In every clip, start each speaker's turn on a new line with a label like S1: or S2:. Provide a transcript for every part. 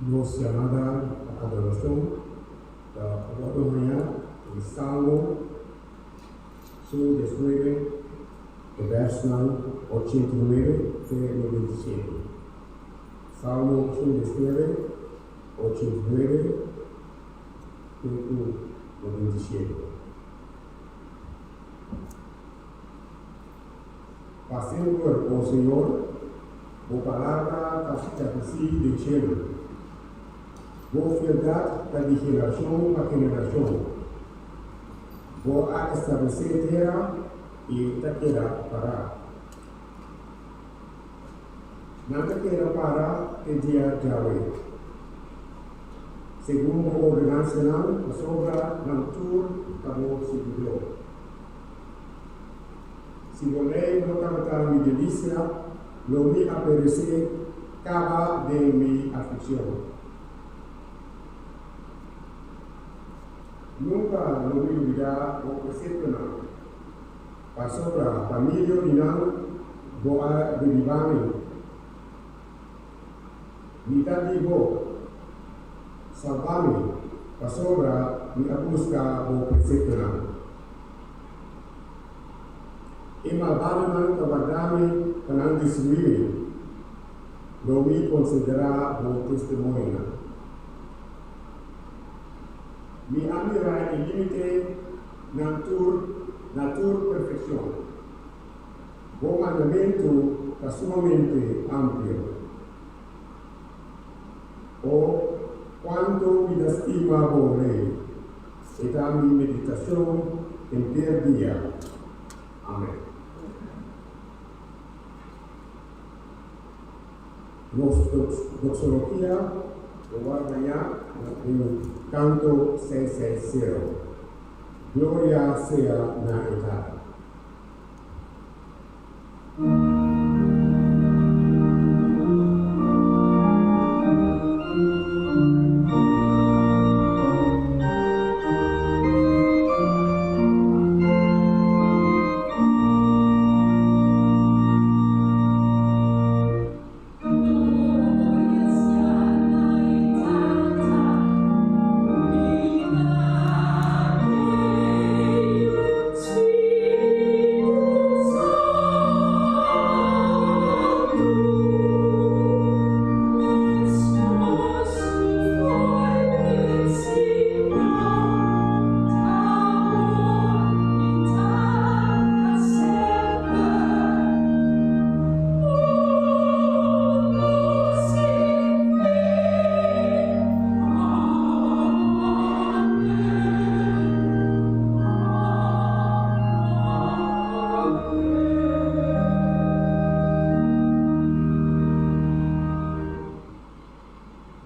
S1: Nos yamada pa adorashon ta wòrdu hañá den Salmo 119, e vèrsnan 89 te 97. Salmo 119, 89 te ku 97. Pa semper, o Señor, bo palabra ta stablecí den cielo. Bo fieldad ta di generacion pa generacion. Bo a establecé tera i e ta keda pará. Nan ta keda para te dia djawe, segun bo ordenansanan, pasobra nan tur ta bo sirbidó. Si bo lei no tabata mi delisia, lo mi a peresé kaba den mi aflikshon. Nunka lo mi lubidá bo preseptonan, pasobra pa medio di nan bo a rebibá mi. Mi ta di bo, Salbá mi, pasobra mi a buska bo preseptonan. E malbadonan ta warda mi pa nan destruí mi. Lo mi konsiderá bo testimonionan. Mi a mira e límite nan tur na tur perfekshon. Bo mandamentu ta sumamente amplio. O, kuantu mi ta stima bo lei! E ta mi meditashon henter dia. Amen. Nos doxologia lo wòrdu hañá den Kanto 660, Gloria sea na e Tata.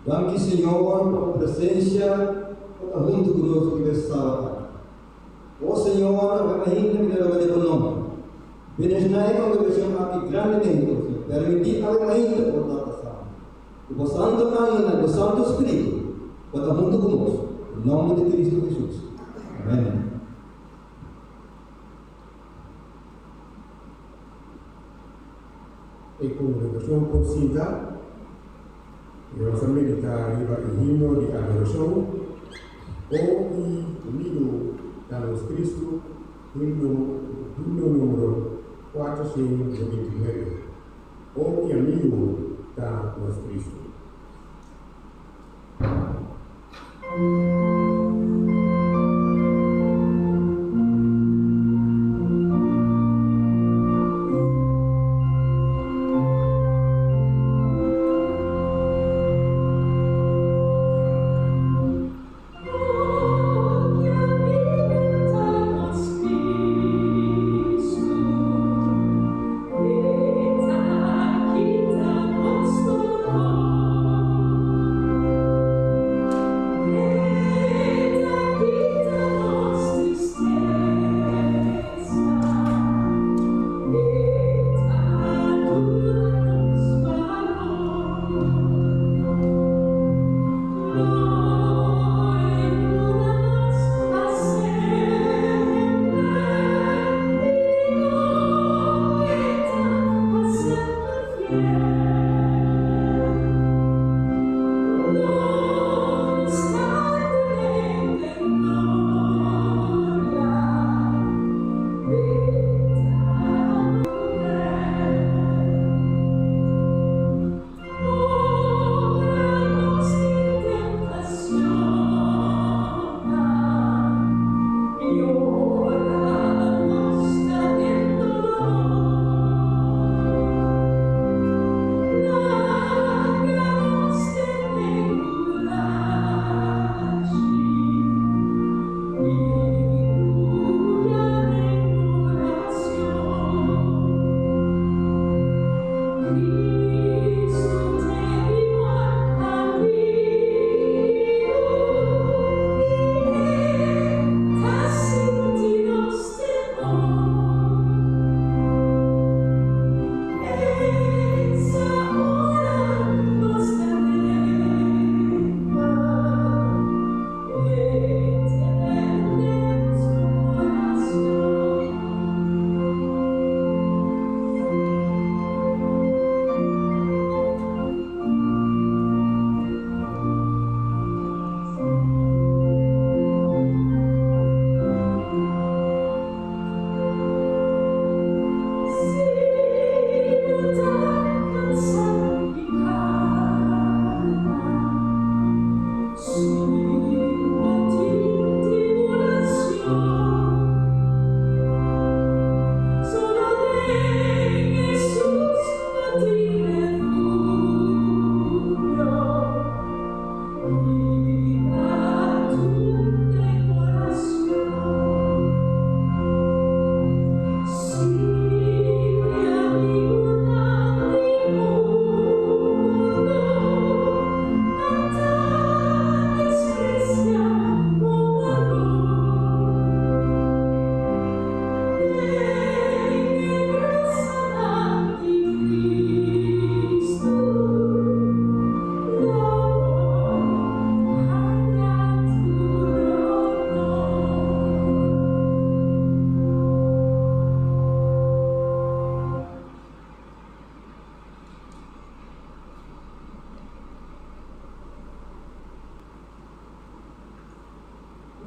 S2: Danki Señor pa bo presencia cu ta hunto cu nos riba e sabat aki. O Señor, awe ainda mi ta roga den bo nomber. Bendiciona e congregacion aki grandemente, o Señor. Permiti awe mainta bo Tata Santo, cu bo Santo Angelnan, bo Santo Spiritu, bo ta hunto cu nos. Den nomber di Cristo Jesus. Amen.
S1: E congregacion por sinta i nos a medita riba e himno di adoracion, O i Amigo ta nos Cristo, himno, himno numero 429. O ki amigo ta nos Cristo.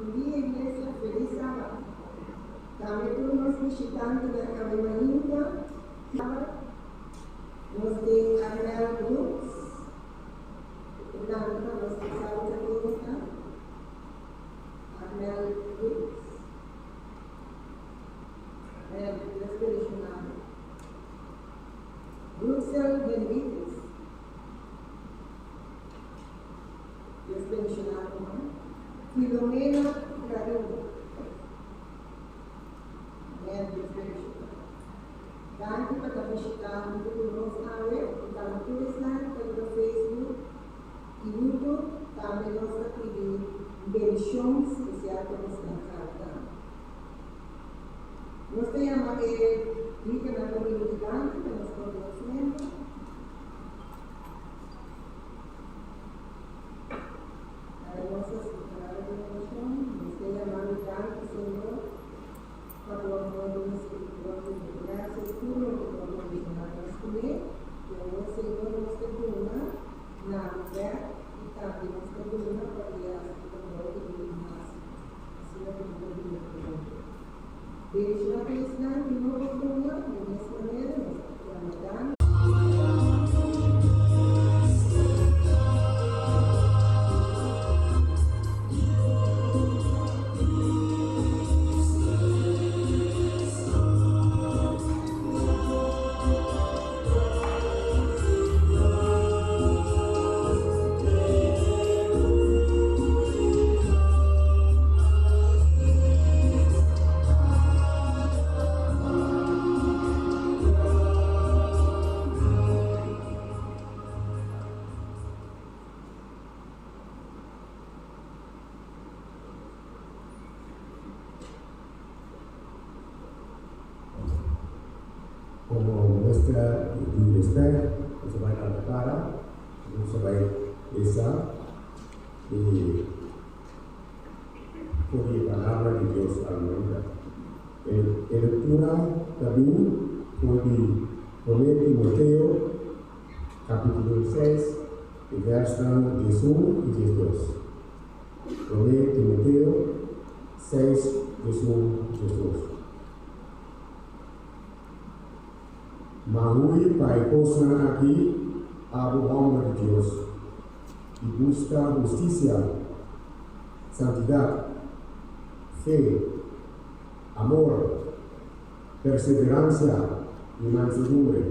S3: Bon dia iglesia, felis sabat. Tambe tur nos bishitantenan awe mainta. Sabat nos tin Arnel Brooks, lanta nos tin sabi ta ken ta Arnel Brooks. Arnel, Dios bendiciona bo. Bruxel Henriquez. Dios bendiciona bo man. Filomena Clarin. Amen. Dios bendiciona. Danki pa ta bishita huntu ku nos awe. I tambe tur esnan ku ta riba Facebook i YouTube tambe nos ta pidi un bendicion special pa bosnan awe tambe. Nos ta yama e lidernan pa bini dilanti pa nos por nos meta. Hermosa su palabra di orashon. Nos ta yama mi danki Señor pa bo amor i misericordia i bo gracia i tur loke bo a bendiciona nos kuné. I awor Señor nos ta duna na bo bek i tambe nos ta duna pa e hasi e trabou ku bo tin hasi asina ku bo ta duna e otro. Bendiciona tur esnan ku no por duna di mes manera nos ta yama danki.
S1: Como muestra di respet, nos a bai lanta para, nos a bai lesa e for di e Palabra di Dios almaida. E lectura ta bin for di Prome Timoteo capitulo seis e versnan diesun i diesdos. Prome Timoteo seis, 11, 12. Ma hui pa e kosnan aki, abo hòmber di Dios, i buska hustisia, santidat, fe, amor, perseveransia i mansedumbre.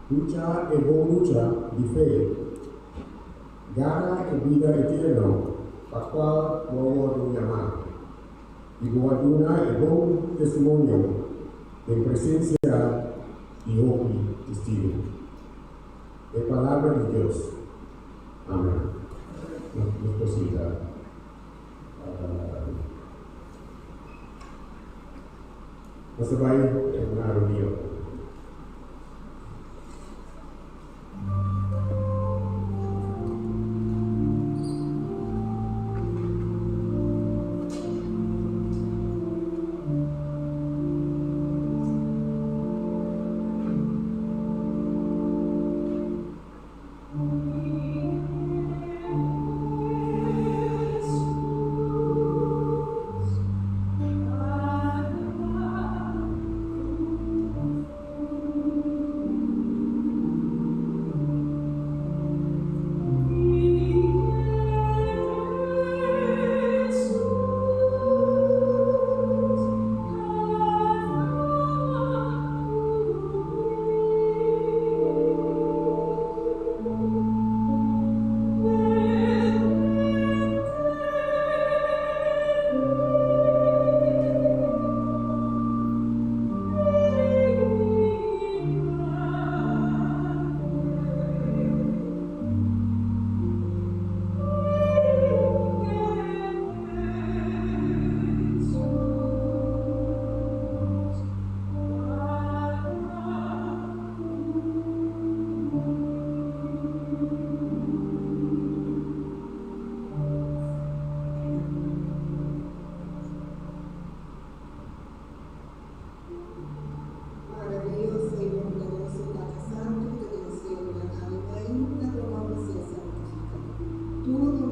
S1: Lucha e bon lucha di fe. Gana e bida eterno pa kual bo a wòrdu yamá, i bo a duna e bon testimonio den presensia di hopi testigu. E Palabra di Dios. Amen. Nos por sinta. Nos ta bai na reunion.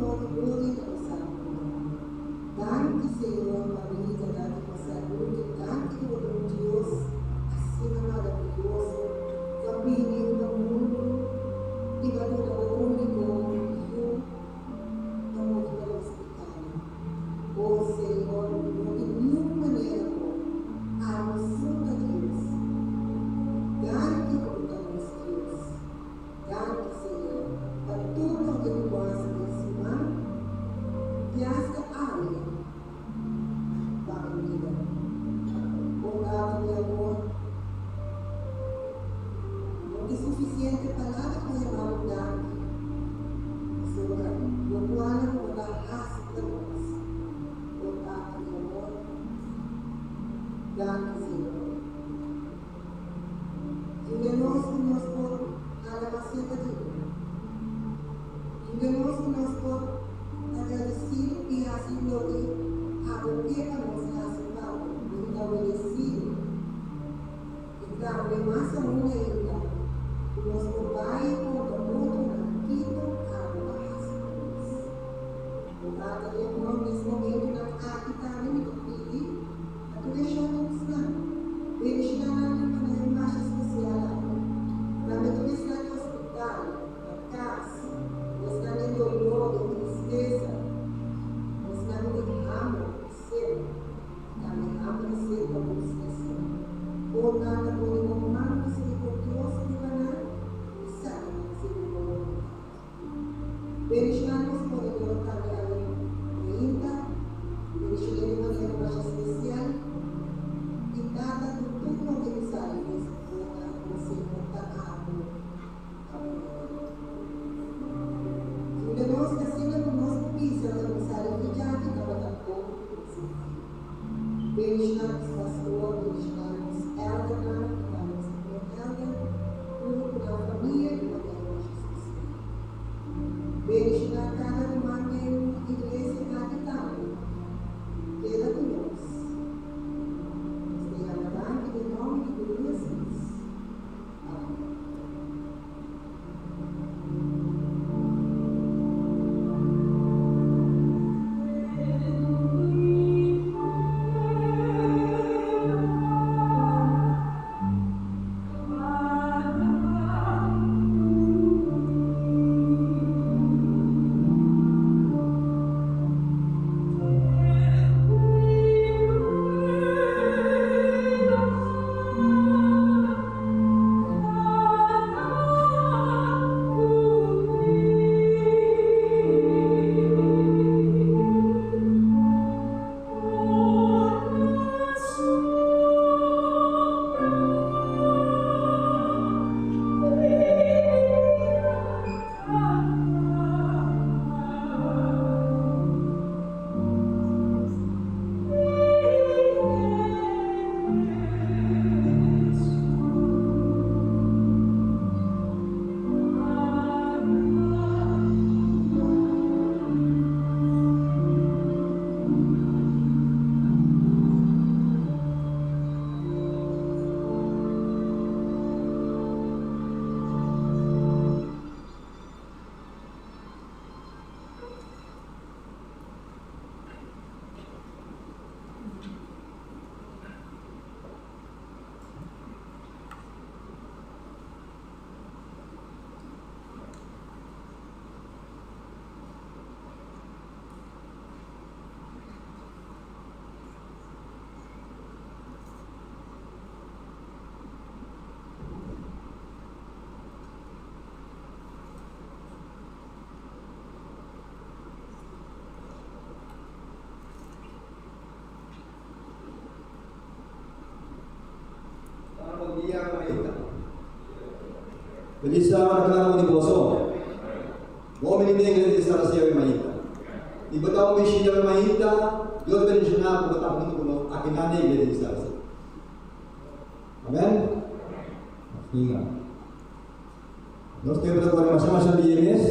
S3: Honor i gloria ta pasá na bo nòmber. Danki, Señor, pa bida, danki pa salud, i danki ku bo ta un Dios asina maravioso ku a bini riba mundu i bo a duna bo úniko Yu pa muri pa nos pikánan. O Señor, no tin niun manera ku abo so ta Dios. Danki ku bo ta nos Dios. Danki, Señor, pa tur loke ku bo hasi den siman i asta awe pa mi bida. O Tata di amor, no tin sufisiente palabra pa yama bo danki pasobra lokual ku bo ta hasi pa nos. O Tata di amor, danki, Señor. Yuda nos ku nos por hala mas serka di bo. Yuda nos ku nos por agradesido i hasi loke abo ke pa nos hasi pa bo, i ta obedesido. I tambe mas aun ainda, ku nos por bai konta otronan kiko abo a hasi pa nos. Bo Tata di amor, nes momentunan aki tambe mi ta pidi pa tur e shòtonsnan, bendishoná nan di un manera masha spesial awe. Tambe tur esnan den hospital, na kas, ku esnan den doló, den tristesa, ku esnan ku tin hamber i set, i tambe hamber i set pa hustisia. O Tata, pone bo man miserikordioso riba nan i sana nan segun bo boluntat. Bendishoná nos morador tambe awe mainta, bendishoné di manera masha spesial i Tata ku tur loke ku sali di su boka ku Señor ta abo aproba. Yuda nos asina ku nos por bisa ora nos sali di djaki tabata bon ku positivo. Bendishoná nos pastor, bendishoná nos eldernan i tambe nos primer elder huntu ku nan famia di manera masha spesial. Bendishoná kada ruman den iglesia aki tambe. Keda ku nos. Nos ta yama danki den nòmber di Guru Hesus. Amen.
S2: Bon dia, Maita. Feliz sábado cada un di boso. Bon bini den iglesia di Sarasea Maita. I bo ta un bishita Maita, Dios bendiciona bo ta hunto cu nos akinan den iglesia di Sarasea. Amen. Asina. Nos tempo ta kore masha masha bie mes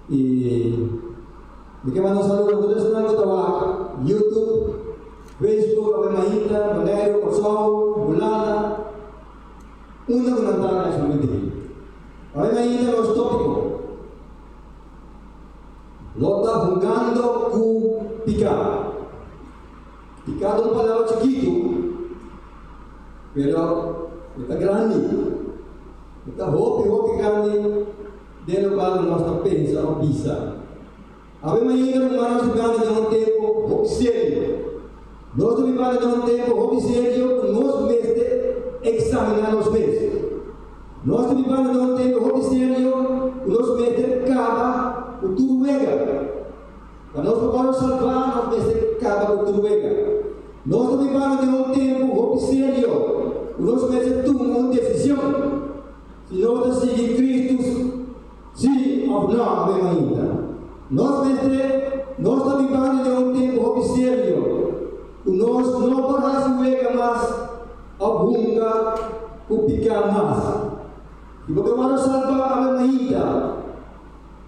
S2: i mi ke manda un saludo na tur esnan ku ta wak YouTube, Facebook, Awe Mainta, Boneiru, Kòrsou, Hulanda, unda ku nan ta na es momento aki. Awe Mainta nos tópiko. Lo ta hungando ku piká. Piká ta un palabra chikitu, pero e ta grandi. E ta hopi, hopi grandi den lokual ku nos ta pensa òf bisa. Awe mainta rumannan hungando den un tempu hopi serio. Nos ta bibando den un tempu hopi serio ku nos mester eksaminá nos mes. Nos ta bibando den un tempu hopi serio ku nos mester kaba ku tur wega. Pa nos por wòrdu salvá, nos mester kaba ku tur wega. Nos ta bibando den un tempu hopi serio ku nos mester tuma un desishon si nos ta sigui Kristu sí òf nò. Awe mainta nos mester nos ta bibando den un tempu hopi serio ku nos no por hasi wega mas òf hunga ku piká mas. Si bo ke wòrdu salvá awe mainta,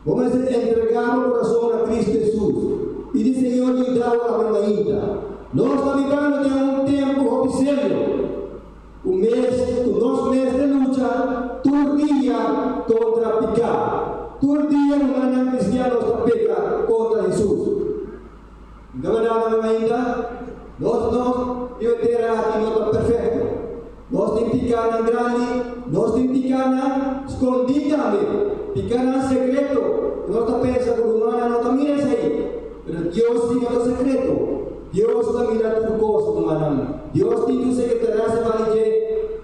S2: Bo mester entregá bo kurason na Kristu Hesus. Pidi Señor yuda bo awe mainta. Nos ta bibando den un tempu hopi serio ku mes ku nos mester lucha tur dia kontra piká. Tur dia rumannan kristian nos ta peka kontra Hesus. No berdad awe mainta? Nos no riba e tera aki no ta perfecto. Nos tin picanan grandi, nos tin picanan scondí tambe, picanan secreto cu nos ta pensa cu rumannan no ta mira esei. Pero Dios sí no ta secreto. Dios ta mira tur cos, rumannan. Dios tin tur secretarianan bali dje,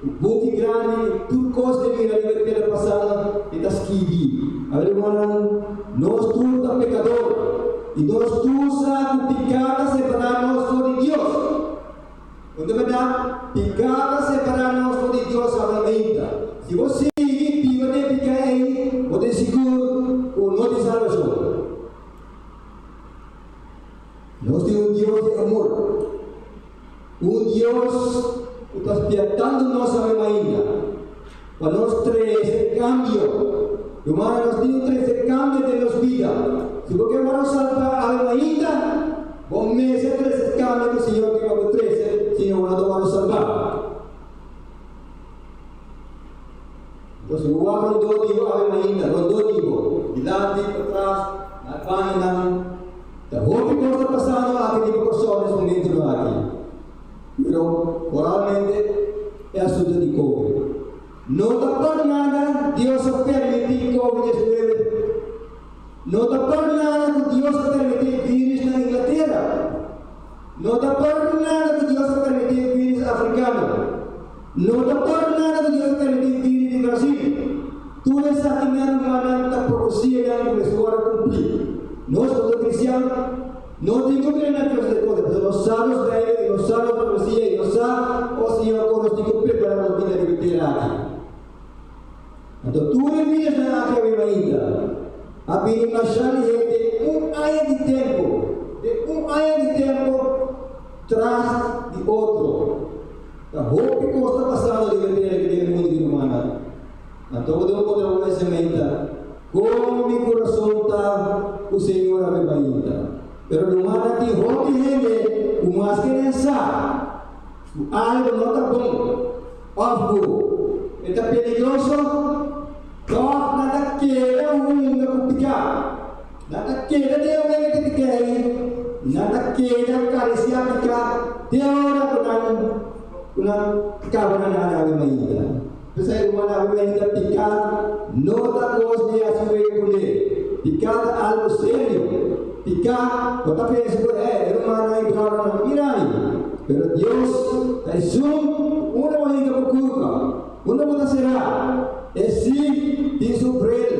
S2: cu buki grandi cu tur cos ke mira riba e tera pasado, e ta skibi. Awe rumannan, nos tur ta pecador. I nos tur sa ku piká ta separá nos for di Dios. No ta bèrdat? Piká ta separá nos for di Dios abalmenta. Si bo sigui biba den piká ei, bo tin sigur ku no tin salbashon. Nos tin un Dios di amor, un Dios ku ta spièrtando nos awe mainda pa nos trese kambio. Rumannan, nos tin ku trese kambio den nos bida. Si bo ke wòrdu salbá awe mainda, bo mester trese kambio ku Señor ke pa bo trese, si no bo no ta wòrdu salbá. Entonces, bo wak rondó di bo awe mainda, rondó di bo, dilanti, patras, na e bandanan. Ta hopi kos ta pasando aki riba Kòrsou nes momentunan aki. Pero moralmente e asuntu di Covid. No ta por nada Dios a permití Covid 19. No ta por nada ku Dios a permití virus na Inglatera. No ta por nada ku Dios a permití virus afrikano. No ta por nada ku Dios a permití virus di Brasil. Tur esakinan rumannan ta profesianan ku mester wòrdu kumplí. Nos komo kristian no tin ku mira na Dios den kontra, pasobra nos sa nos Beibel i nos sa nos profesia i nos sa o Señor kon nos tin ku prepará nos bida riba e tera aki. Anto tur e virusnan aki a biba ainda. A bini masha di hende un aña di tempu, den un aña di tempu tras di otro. Ta hopi kos ta pasando riba e tera aki den e mundu di rumannan. Anto bo debe kontra bo mes e menta, Kon mi kurason ta ku Señor a biba ainda? Pero rumannan tin hopi hende ku maske nan sa ku algu no ta bon òf ku e ta peligroso, tòg nan ta keda hunga ku piká. Nan ta keda den e wega di piká ei, nan ta keda karisiá piká te ora ku nan ku nan kaba na nada awe mainta. P'esei ruman awe mainta piká no ta kos di hasi wega kuné. Piká ta algu serio. Piká bo ta pensa ku e e rumannan i bròdernan no mira mi. Pero Dios ta esun ku unda bo hinka bo kurpa. Unda bo ta será? E sí tin su bril,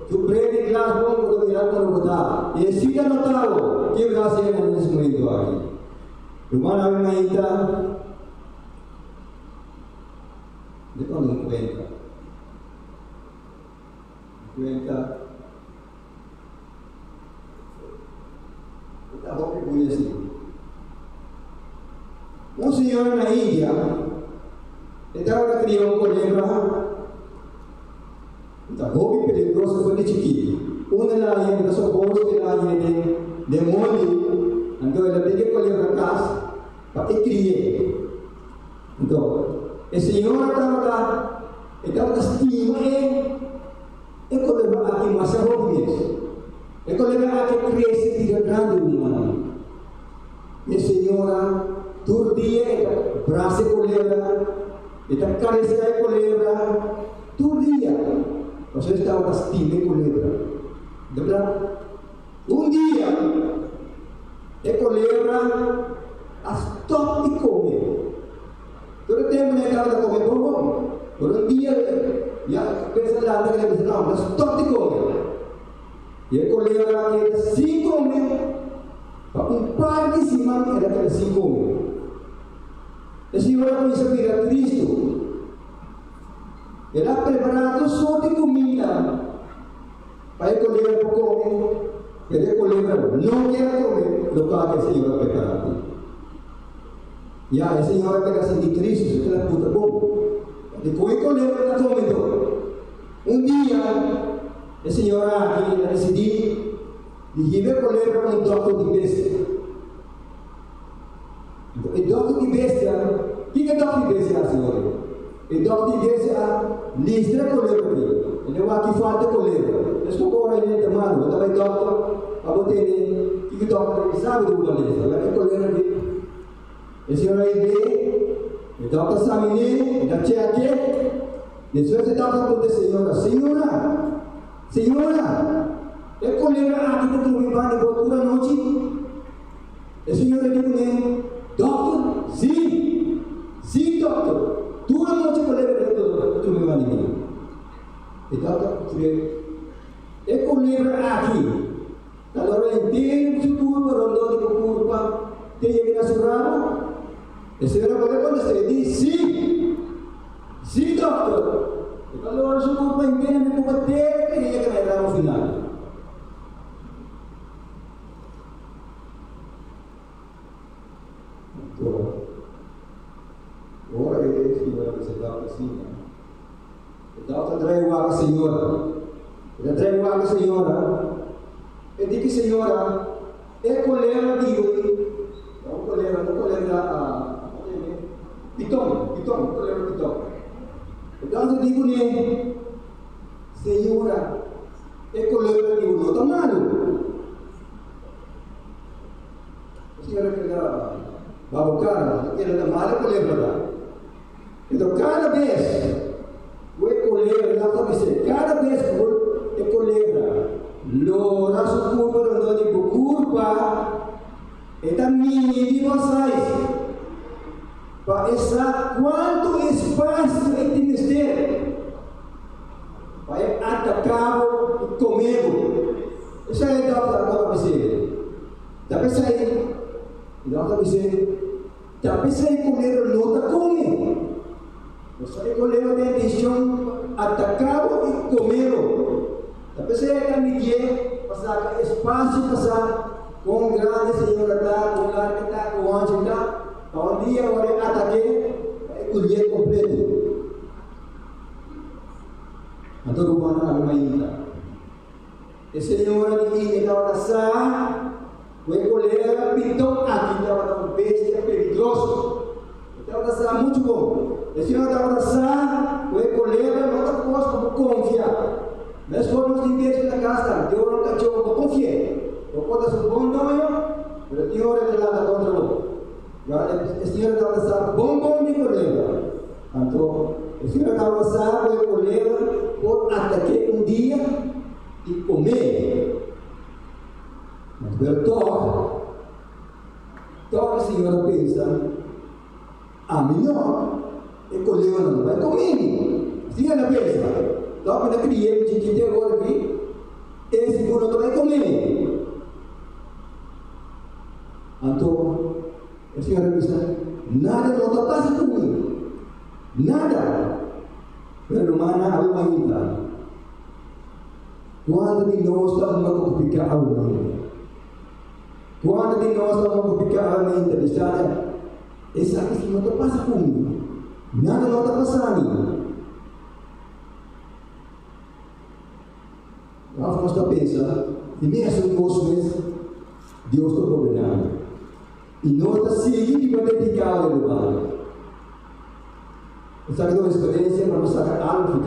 S2: su bril di glas bon ku ta mira unda bo ta. I e sí ta notá bo ke bo ta hasiendo na nes momentu aki. Ruman awe mainta mi ta konta un kuenta. Un kuenta ku ta hopi buia sí. Un señora na India e tabata kria un kolebra ku ta hopi peligroso for di chikí. Un el a haña, e ta sopos ku el a haña den den mondi, anto el a bini e kolebra kas pa e kri'é. Anto e señora tabata e tabata stima e. E kolebra aki masha hopi mes. E kolebra aki a krese bira grandi, rumannan. E señora tur dia e ta brasa e kolebra, e ta karisiá e kolebra tur dia, pasobra e tabata stima e kolebra. Bèrdat? Un dia e kolebra a stòp di kome. Tur e tempu nan e tabata kome bon bon. Pero un dia ya pensa lanta kila bisa no, mi ta stòp di kome. I e kolebra a keda sin kome pa un par di siman el a keda sin kome. E señora a kuminsá bira tristu. El a prepará tur sort di kuminda pa e kolebra por kome, pero e kolebra no kier a kome lokual ku e señora a prepará p'e. Ya, e señora keda sinti tristu, su keda puta bon. Dikon e kolebra ta kome anto? Un dia, e señora aki a disidí di hiba e kolebra pa un dòkter di bestia. Anto e dòkter di bestia, kiko e dòkter di bestia a hasi ora? E dòkter di bestia a listra e kolebra aki. El a wak ki falta e kolebra. Despues ku ora el ta malu, bo ta bai dòkter pa bo tende kiko dòkter a bisa bo di bo malesa. Wak e kolebra aki. E señora a ib'é, e dòkter a saminé, e ta chèk'é. Despues e dòkter a puntra e señora, Señora, señora, e kolebra aki ta drumi banda di bo tur anochi? E señora di kuné, Dòkter, sí! Sí, dòkter, tur anochi e kolebra aki ta drumi banda di mi. E dòkter a puntr'é, E kolebra aki Ta lora henter su kurpa rondó di bo kurpa te yega na su rabo? E señora por a kontest'é i di, Sí! Sí, dòkter! E ta lora su kurpa henter na mi kurpa te ku e yega na e rabo final. Anto, ora e señora bisa dòkter asina, E dòkter a drai wak e señora. El a drai wak e señora. E di ku e señora, E kolebra di bo ei, ta un kolebra, ta un kolebra, piton, piton, un kolebra piton. E dòkter di kuné, Señora, e kolebra di bo no ta malu. E señora keda baboká, el keda ta mal e kolebra ta. Enton kada bes ku e kolebra, nan ta bis'é, kada bes ku e kolebra lora su kurpa rondó di bo kurpa, e ta midi bo sais pa e sa kuantu espasio e tin mester pa e ataká bo i kome bo. Esei e dòkter a kaba bis'é. Ta p'esei e dòkter a bis'é. Ta p'esei kolebra no ta kome. Pasobra e kolebra tin intencion pa ataká bo i kome bo. Ta p'esei e ta midié pa saka espasio pa sa kon grandi e señora ta, kon largu e ta, kon anchu e ta, pa un dia ora e atak'é, pa e kulié kompleto. Anto rumannan a bin mainta. E señora di India tabata sa ku e kolera piton aki tabata un bestia peligroso. E tabata sa muchu bon. E señora tabata sa ku e kolebra no ta kos pa bo konfia. Meskos nos tin bestia na kas tambe. Tin ora un kachó bo konfi'é. Bo por ta su bon doño, pero tin ora e ta lanta kontra bo. E señora tabata sa bon bon di kolebra. Anto, e señora tabata sa ku e kolebra por atak'é un dia i kom'é. Pero tòg, tòg e señora pensa, Ami no, e kolebra no ta bai kom'é mi. Asina el a pensa. Tòg mi ta kri'é mi chikitu awor aki, e sigur no ta bai kom'é mi. Anto e señor a bisa, Nada no ta pasa ku mi, nada! Pero rumannan awe mainta, kuantu di nos ta hunga ku piká awe mainta? Kuantu di nos ta hunga ku piká awe mainta bisando, Esaki si no ta pasa ku mi, nada no ta pasa mi? Of nos ta pensa, Di mi hasi un kos mes, Dios ta goberná mi. I nos ta sigui riba dedicá e lugar. Esaki ta un experiencia pa nos saca algo for di.